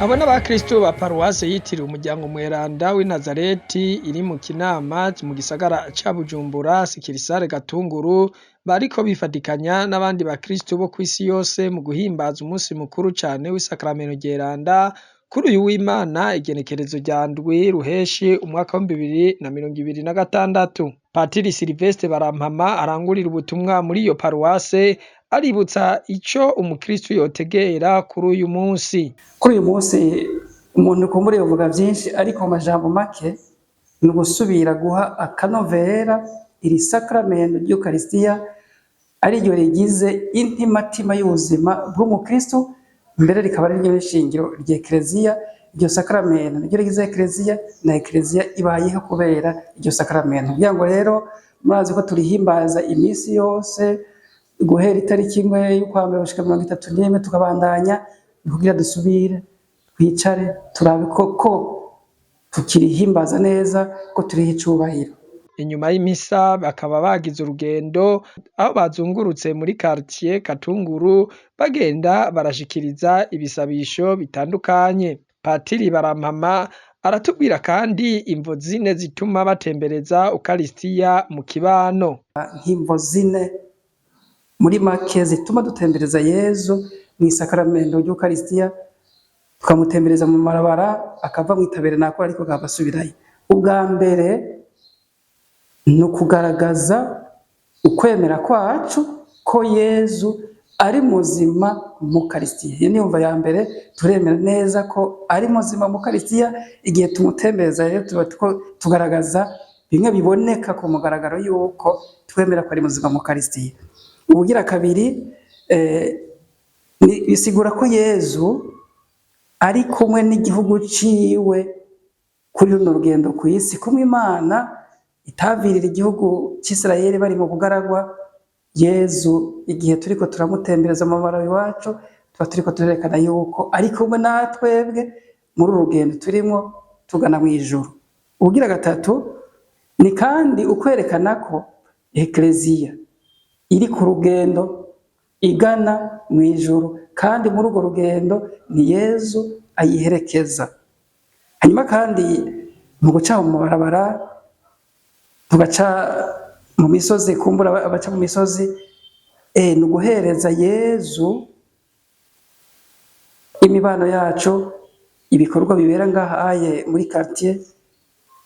Abo n'abakristu ba paruwase yitiriwe Umuryango Mweranda w'i Nazareti iri mu Kinama mu gisagara ca Bujumbura, sikirisare Gatunguru, bariko bifatikanya n'abandi bakristu bo kw'isi yose mu guhimbaza umunsi mukuru cane w'isakramento ryeranda kuri uyu w'Imana igenekerezo rya ndwi ruheshi umwaka w'2026. Patiri Silivestre Barampama arangurira ubutumwa muri iyo paruwase aributsa ico umukristu yotegera kuri uyu munsi. Kuri uyu munsi umuntu kumbure yovuga vyinshi, ariko mu majambo make ni ugusubira guha akanovera iri sakramento ry'Ukaristiya, ariryo rigize intimatima y'ubuzima bw'umukristu, mbere rikaba ari ryo shingiro ry'Ekleziya. Iryo sakramento niryo rigize Ekleziya, na Ekleziya ibayeho kubera iryo sakramento. Kugira ngo rero murazi ko turihimbaza iminsi yose guhera itariki 1 y'ukwa mbere gushika 31, tukabandanya kugira dusubire twicare turabe koko tukirihimbaza neza, ko turiha icubahiro. Inyuma y'imisa bakaba bagize urugendo aho bazungurutse muri quartier Katunguru bagenda barashikiriza ibisabisho bitandukanye. Patiri Barampama aratubwira kandi imvo zine zituma batembereza Ukaristiya mu kibano. Nk'imvo zine muri make zituma dutembereza Yezu mw'isakaramento ry'Ukaristiya, tukamutembereza mu marabara, akava mw'itaberenakura ariko agahava asubirayo. Ubwa mbere ni ukugaragaza ukwemera kwacu ko Yezu ari muzima mu Ukaristiya. Iyo niyo mvo ya mbere, turemera neza ko ari muzima mu Ukaristiya. Igihe tumutembereza rero tuba tugaragaza bimwe biboneka ku mugaragaro yuko twemera ko ari muzima mu Ukaristiya. Ubugira kabiri, bisigura ko Yezu ari kumwe n'igihugu ciwe kuri runo rugendo kw'isi, kumwe Imana itavirira igihugu c'Isirayeli bari mu bugaragwa. Yezu igihe turiko turamutembereza mu mabara iwacu, tuba turiko turerekana yuko ari kumwe natwebwe muri uru rugendo turimwo tugana mw'ijuru. Ubugira gatatu ni kandi ukwerekana ko Ekleziya iri ku rugendo igana mw'ijuru, kandi muri urwo rugendo ni Yezu ayiherekeza. Hanyuma kandi mu guca mu mabarabara, tugaca mu misozi, kumbura abaca mu misozi, ni uguhereza Yezu imibano yacu, ibikorwa bibera ngaha aye muri quartier,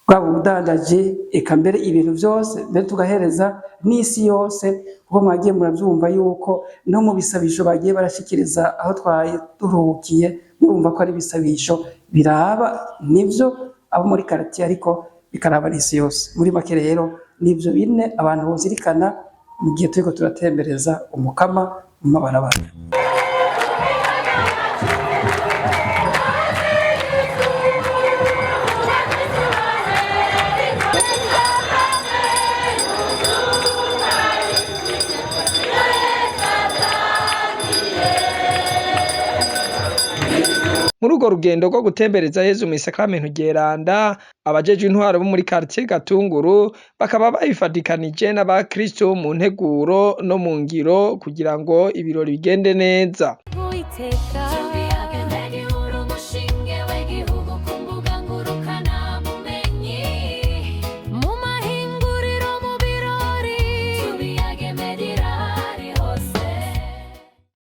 bwaba ubudandaji, eka mbere ibintu vyose, mbere tugahereza n'isi yose, kuko mwagiye muravyumva yuko no mu bisabisho bagiye barashikiriza aho twari duruhukiye, murumva ko ari ibisabisho biraba nivyo abo muri quartier, ariko bikaraba n'isi yose. Muri make rero nivyo bine abantu bozirikana mu gihe turiko turatembereza umukama mu mabarabara. Muri urwo rugendo rwo gutembereza Yezu mw'isakramento ryeranda, abajejwe intwaro bo muri quartier Gatunguru bakaba babifadikanije n'abakristo mu nteguro no mu ngiro kugira ngo ibirori bigende neza. Uwiteka.